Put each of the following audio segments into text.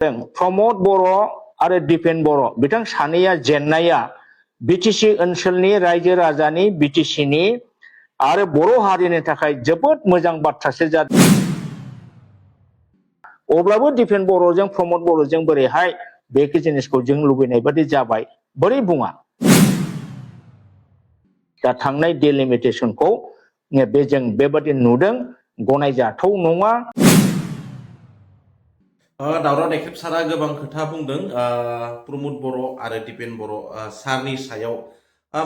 प्रमद बर' आरो दिपेन बर' बिथां सानैया जेननाया बिटिसि ओनसोलनि रायजो राजानि बिटिसिनि आरो बर' हारिनि थाखाय जोबोद मोजां बाथ्रासो जादों। अब्लाबो दिपेन बर'जों प्रमद बर'जों बोरैहाय बे जिनिसखौ जों लुबैनाय बादि जाबाय बोरै बुङा। दा थांनाय डिलिमिटेसनखौ बे जों बेबादि नुदों, गनायजाथाव नङा। दावराव देख्रेब सारा गोबां खोथा बुंदों प्रमद बर' आरो दिपेन बर' सारनि सायाव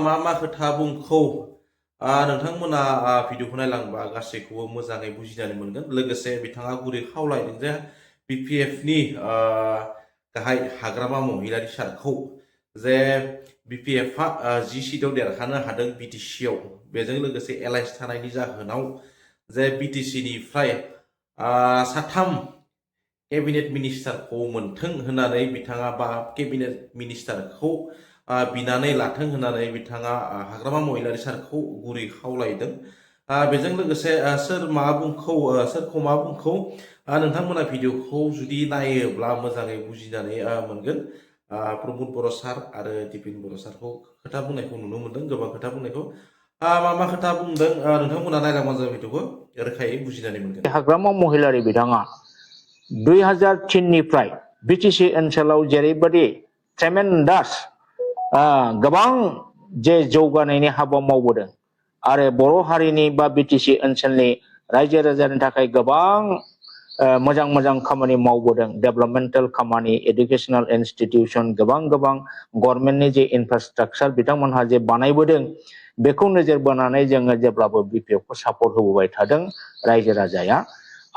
मा खोथा बुंखौ नोंथांमोना भिडिअखौ नायलांबा गासैखौबो मोजाङै बुजिनानै मोनगोन। लोगोसे बिथाङा गुरै खावलायदों जे बिपिएफनि गाहाय हाग्रामा महिलारि सारखौ जे बिपिएफआ 10 सिटआव देरहानो हादों बिटिसिआव, बेजों लोगोसे एलायन्स थानायनि जाहोनाव जे बिटिसिनिफ्राय 3 केबिनेट मिनिस्टारखौ मोनथों होननानै बिथाङा बा केबिनेट मिनिस्टारखौ बिनानै लाथों होननानै बिथाङा हाग्रामा महिलारि सारखौ गुरै खावलायदों। बेजों लोगोसे सोरखौ मा बुंखौ नोंथांमोना भिडिअखौ जुदि नायोब्ला मोजाङै बुजिनानै मोनगोन। प्रमद बर' सार आरो दिपेन बर' सारखौ खोथा बुंनायखौ नुनो मोनदों, गोबां खोथा बुंनायखौ। मा खोथा बुंदों नोंथांमोना नायलांबा जों भिडिअखौ रोखायै बुजिनानै मोनगोन। हाग्रामा महिलारि बिथाङा 2003 निफ्राय बिटिसि ओनसोलाव जेरैबादि ट्रेमेन्डास गोबां जे जौगानायनि हाबा मावबोदों आरो बर' हारिनि बा बिटिसि ओनसोलनि रायजो राजानि थाखाय गोबां मोजां मोजां खामानि मावबोदों। डेभेलपमेन्टेल खामानि, एडुकेशनल इनस्टिट्यूशन, गोबां गभर्नमेन्टनि जे इनफ्रास्ट्राक्चार बिथांमोनहा जे बानायबोदों, बेखौ नोजोर बोनानै जोङो जेब्लाबो बिपिएफखौ सापर्ट होबोबाय थादों रायजो राजाया।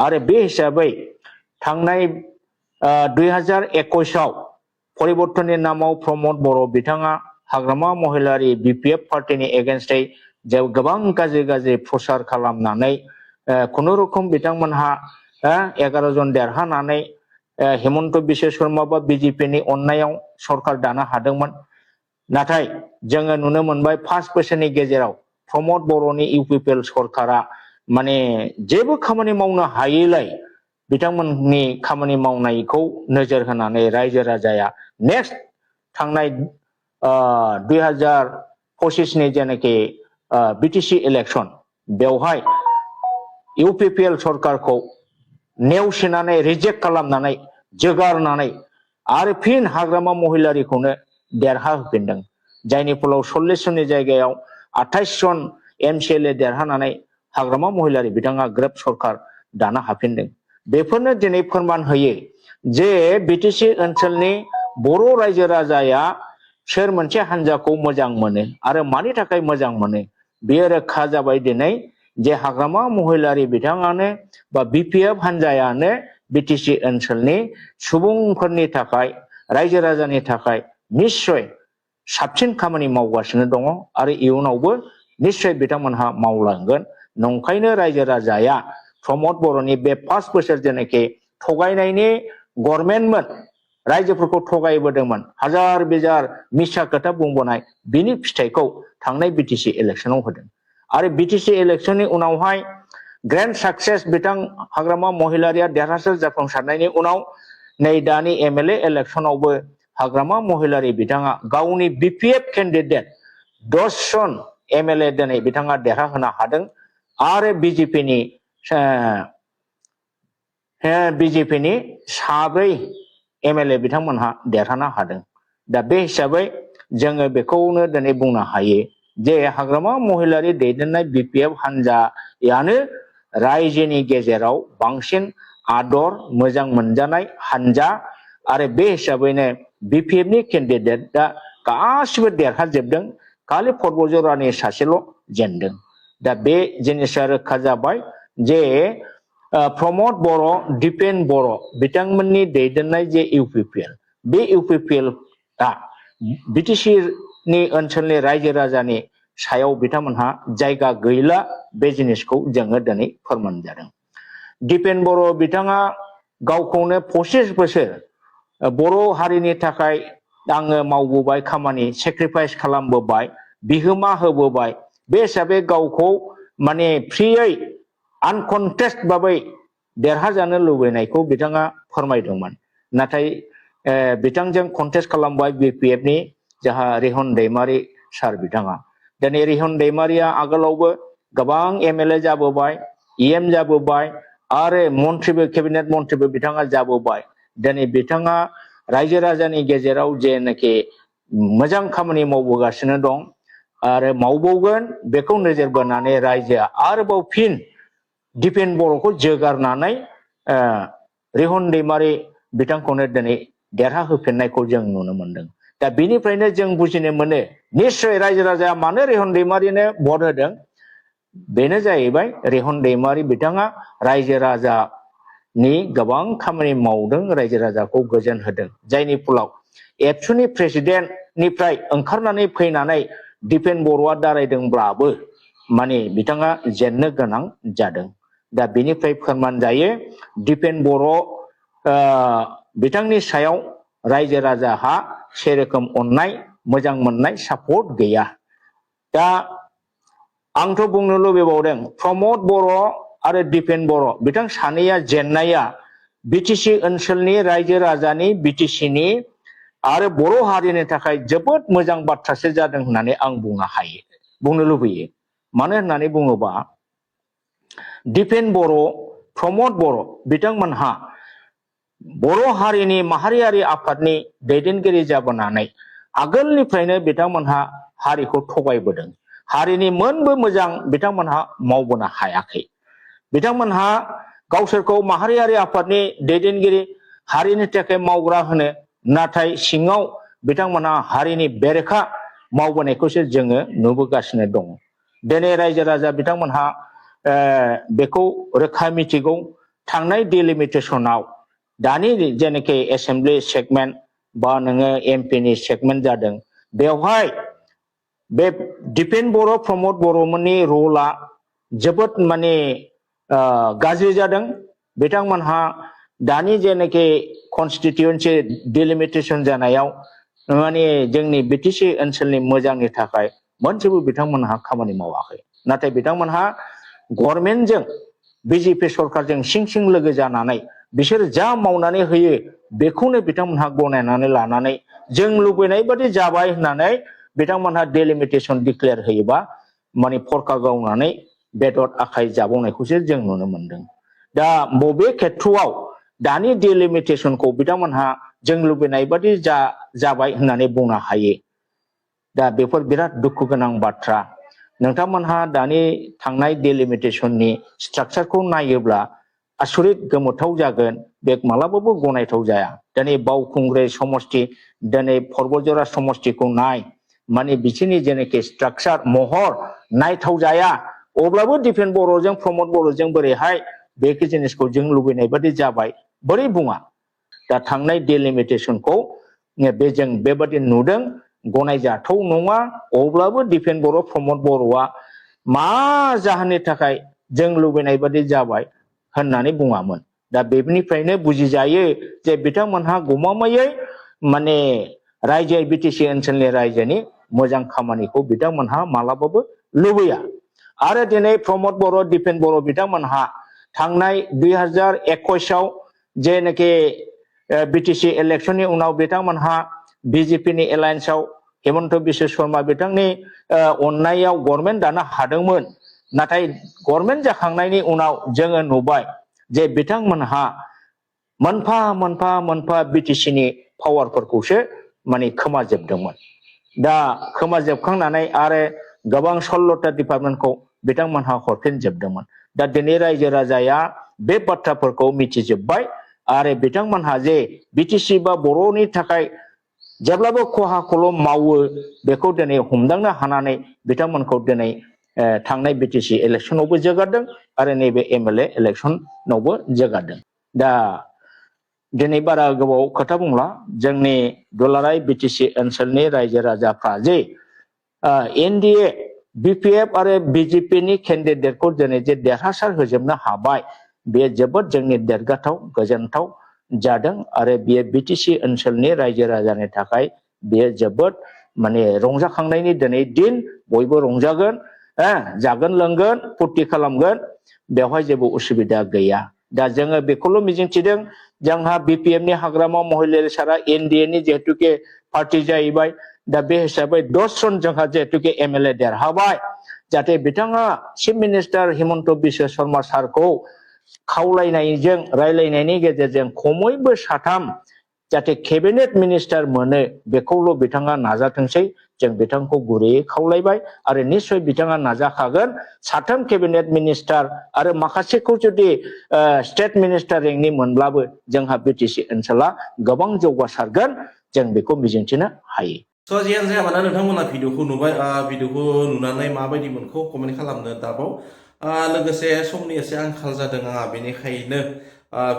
आरो बे हिसाबै थांनाय 2021 आव परिबर्तननि नामाव प्रमद बर' बिथाङा हाग्रामा महिलारि बिपिएफ पार्टीनि एगेन्स्टै गोबां गाज्रि प्रचार खालामनानै खुनुरुखुम बिथांमोनहा 11 जन देरहानानै हेमन्त बिश्व शर्मा बा बिजेपिनि अननायाव सरकार दानो हादोंमोन। नाथाय जोङो नुनो मोनबाय 5 बोसोरनि गेजेराव प्रमद बर'नि इउपिपिएल सरकारा माने जेबो खामानि मावनो हायैलाय बिथांमोननि खामानि मावनायखौ नोजोर होनानै रायजो राजाया नेक्स्ट थांनाय 2025 नि जेनाखि बिटिसि इलेक्शन, बेवहाय इउपिपिएल सरकारखौ नेवसिनानै रिजेक्ट खालामनानै जोगारनानै आरो फिन हाग्रामा महिलारिखौनो देरहाहोफिनदों। जायनि फलाव 40 जननि जायगायाव 28 जन एमसिएलए देरहानानै हाग्रामा महिलारि बिथाङा ग्रोब सरकार दानो हाफिनदों। बेफोरनो दिनै फोरमान होयो जे बिटिसि ओनसोलनि बर' रायजो राजाया सोर मोनसे हान्जाखौ मोजां मोनो आरो मानि थाखाय मोजां मोनो बेयो रोखा जाबाय दिनै जे हाग्रामा महिलारि बिथाङानो बा बिपिएफ हान्जायानो बिटिसि ओनसोलनि सुबुंफोरनि थाखाय, रायजो राजानि थाखाय निश्चय साबसिन खामानि मावगासिनो दङ आरो इयुनावबो निश्चय बिथांमोनहा मावलांगोन। नंखायनो रायजो राजाया प्रमद बर'नि बे 5 बोसोर जेनाखि थगायनायनि गभर्नमेन्टमोन, रायजोफोरखौ थगायबोदोंमोन, हाजार बिजार मिसा खोथा बुंबोनाय, बिनि फिथाइखौ थांनाय बिटिसि इलेक्शनाव होदों। आरो बिटिसि इलेक्शननि उनावहाय ग्रेन्ड साक्सेस बिथां हाग्रामा महिलारिया देरहासार जाफुंसारनायनि उनाव नै दानि एमएलए इलेक्शनावबो हाग्रामा महिलारि बिथाङा गावनि बिपिएफ कैंडिडेट 10 जन एमएलए दिनै बिथाङा देरहाहोनो हादों आरो बिजेपिनि 7 एमएलए बिथांमोनहा देरहानो हादों। दा बे हिसाबै जोङो बेखौनो दिनै बुंनो हायो जे हाग्रामा महिलारि दैदेननाय बिपिएफ हान्जायानो रायजोनि गेजेराव बांसिन आदर मोजां मोनजानाय हान्जा आरो बे हिसाबैनो बिपिएफनि कैंडिडेटआ गासिबो देरहाजोबदों, खालि पर्बतजरानि सासेल' जेनदों। दा बे जिनिसा रोखा जाबाय जे प्रमद बर', दिपेन बर' बिथांमोननि दैदेननाय जे इउपिपिएल, बे इउपिपिएलआ बिटिसिनि ओनसोलनि रायजो राजानि सायाव बिथांमोनहा जायगा गैला, बे जिनिसखौ जोङो दिनै फोरमान जादों। दिपेन बर' बिथाङा गावखौनो 25 बोसोर बर' हारिनि थाखाय आङो मावबोबाय खामानि, सेक्रिफाइस खालामबोबाय, बिहोमा होबोबाय, बे हिसाबै गावखौ माने फ्रियै आनकन्टेस्ट भाबै देरहाजानो लुबैनायखौ बिथाङा फोरमायदोंमोन। नाथाय बिथांजों कन्टेस्ट खालामबाय BPF नि जाहा रिहन दैमारि सार बिथाङा दिनै रिहन दैमारिया आगोलावबो गोबां MLA जाबोबाय EM जाबोबाय आरो मन्थ्रिबो केबिनेट मन्थ्रिबो बिथाङा जाबोबाय दिनै बिथाङा रायजो राजानि गेजेराव जेनाखि मोजां खामानि मावबोगासिनो दं आरो मावबावगोन बेखौ नोजोर बोनानै रायजोआ आरोबाव फिन दिपेन बर'खौ जोगारनानै रिहन दैमारि बिथांखौनो दिनै देरहाहोफिननायखौ जों नुनो मोनदों दा बेनिफ्रायनो जों बुजिनो मोनो निश्चय रायजो राजाया मानो रिहन दैमारिनो भट होदों बेनो जाहैबाय रिहन दैमारि बिथाङा रायजो राजानि गोबां खामानि मावदों रायजो राजाखौ गोजोन होदों जायनि फलाव एबसुनि प्रेसिडेन्टनिफ्राय ओंखारनानै फैनानै दिपेन बर'आ दारायदोंब्लाबो माने बिथाङा जेननो गोनां जादों दा बेनिफ्राय फोरमान जायो दिपेन बर' बिथांनि सायाव रायजो राजाहा सेरोखोम अननाय मोजां मोननाय सापर्ट गैया दा आंथ' बुंनो लुबैबावदों प्रमद बर' आरो दिपेन बर' बिथां सानैया जेननाया BTC ओनसोलनि रायजो राजानि BTCनि आरो बर' हारिनि थाखाय जोबोद मोजां बाथ्रासो जादों होननानै आं बुंनो लुबैयो मानो होननानै बुङोबा दिपेन बर' प्रमद बर' बिथांमोनहा बर' हारिनि माहारियारि आफादनि दैदेनगिरि जाबोनानै आगोलनिफ्रायनो बिथांमोनहा हारिखौ थगायबोदों हारिनि मोनबो मोजां बिथांमोनहा मावबोनो हायाखै बिथांमोनहा गावसोरखौ माहारियारि आफादनि दैदेनगिरि हारिनि थाखाय मावग्रा होनो नाथाय सिङाव बिथांमोनहा हारिनि बेरेखा मावबोनायखौसो जोङो नुबोगासिनो दङ दिनै रायजो राजा बिथांमोनहा बेखौ रोखा मिथिगौ थांनाय डिलिमिटेसनाव दानि जेनाखि एसेम्बलि सेगमेन्ट बा नोङो MP नि सेगमेन्ट जादों बेवहाय बे दिपेन बर' प्रमद बर'मोननि रला जोबोद माने गाज्रि जादों बिथांमोनहा दानि जेनाखि कनस्टिट्युएन्सि डिलिमिटेसन जानायाव माने जोंनि BTC ओनसोलनि मोजांनि थाखाय मोनसेबो बिथांमोनहा खामानि मावाखै नाथाय बिथांमोनहा गभर्नमेन्टजों BJP सरकारजों सिं लोगो जानानै बिसोर जा मावनानै होयो बेखौनो बिथांमोनहा गनायनानै लानानै जों लुबैनाय बादि जाबाय होननानै बिथांमोनहा डिलिमिटेसन डिक्लेयार होयोबा माने फरखा गावनानै बेदर आखाइ जाबावनायखौसो जों नुनो मोनदों दा बबे खेथ्रआव दानि डिलिमिटेसनखौ बिथांमोनहा जों लुबैनाय बादि जाबाय होननानै बुंनो हायो दा बेफोर बिराद दुखु गोनां बाथ्रा नोंथांमोनहा दानि थांनाय डिलिमिटेसननि स्ट्राक्चारखौ नायोब्ला आसरित गोमोथाव जागोन बे मालाबाबो गनायथाव जाया दिनै बावखुंग्रि समष्टि दिनै पर्बतजरा समष्टिखौ नाय माने बिसोरनि जेनाखि स्ट्राक्चार महर नायथाव जाया अब्लाबो दिपेन बर'जों प्रमद बर'जों बोरैहाय बे जिनिसखौ जों लुबैनाय बादि जाबाय बोरै बुङा दा थांनाय डिलिमिटेसनखौ जों बेबादि नुदों गनायजाथाव नङा अब्लाबो दिपेन बर' प्रमद बर'आ मा जाहोननि थाखाय जों लुबैनाय बादि जाबाय होननानै बुङामोन दा बेनिफ्रायनो बुजिजायो जे बिथांमोनहा गमामायै माने रायजो BTC ओनसोलनि रायजोनि मोजां खामानिखौ बिथांमोनहा मालाबाबो लुबैया आरो दिनै प्रमद बर' दिपेन बर' बिथांमोनहा थांनाय 2021 जेनाखि BTC इलेक्शननि उनाव बिथांमोनहा BJP नि एलायन्सआव हेमन्त बिश्व शर्मा बिथांनि अननायाव गभर्नमेन्ट दानो हादोंमोन नाथाय गभर्नमेन्ट जाखांनायनि उनाव जोङो नुबाय जे बिथांमोनहा मोनफा BTC नि पावारफोरखौसो माने खोमाजोबदोंमोन दा खोमाजोबखांनानै आरो गोबां 16टा डिपार्टमेन्टखौ बिथांमोनहा हरफिनजोबदोंमोन दा दिनै रायजो राजाया बे बाथ्राफोरखौ मिथिजोबबाय आरो बिथांमोनहा जे BTC बा बर'नि थाखाय जेब्लाबो खहाखौल' मावो बेखौ दिनै हमदांनो हानानै बिथांमोनखौ दिनै थांनाय BTC इलेक्शनावबो जोगारदों आरो नैबे MLA इलेक्शनावबो जोगारदों दा दिनै बारा गोबाव खोथा बुंला जोंनि दुलाराय BTC ओनसोलनि रायजो राजाफ्रा जे NDA BPF आरो BJP नि केन्डिडेटखौ दिनै जे देरहासार होजोबनो हाबाय बे जोबोद जोंनि देरगाथाव गोजोनथाव जादों आरो बेयो BTC ओनसोलनि रायजो राजानि थाखाय बेयो जोबोद माने रंजाखांनायनि दिनै दिन बयबो रंजागोन जागोन लोंगोन फुर्ति खालामगोन बेवहाय जेबो उसुबिदा गैया दा जोङो बेखौल' मिजिंथिदों जोंहा BPM नि हाग्रामा महिलारि सारा NDA नि जिहेतुके पार्टी जाहैबाय दा बे हिसाबै 10 जन जोंहा जिहेतुके MLA देरहाबाय जाहाथे बिथाङा चिफ मिनिस्टार हिमन्त बिश्व शर्मा सारखौ खावलायनायजों रायलायनायनि गेजेरजों खमैबो 3 जाहाथे केबिनेट मिनिस्टार मोनो बेखौल' बिथाङा नाजाथोंसै जों बिथांखौ गुरैयै खावलायबाय आरो निश्चय बिथाङा नाजाखागोन 3 केबिनेट मिनिस्टार आरो माखासेखौ जुदि स्टेट मिनिस्टार रेंकनि मोनब्लाबो जोंहा BTC ओनसोला गोबां जौगासारगोन जों बेखौ मिजिंथिनो हायो स' जियानो जाया मानो नोंथांमोना भिडिअखौ नुबाय भिडिअखौ नुनानै माबायदि मोनखौ कमेन्ट खालामनो दाबाव लोगोसे समनि एसे आंखाल जादों आंहा बेनिखायनो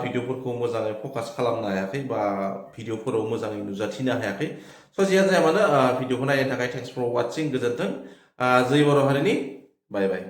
भिडिअफोरखौ मोजाङै फकास खालामनो हायाखै बा भिडिअफोराव मोजाङै नुजाथिनो हायाखै स' जियानो जाया मानो भिडिअखौ नायनो थाखाय थेंक्स फर वाचिं गोजोन्थों जय बर' हारिनि बाय बाय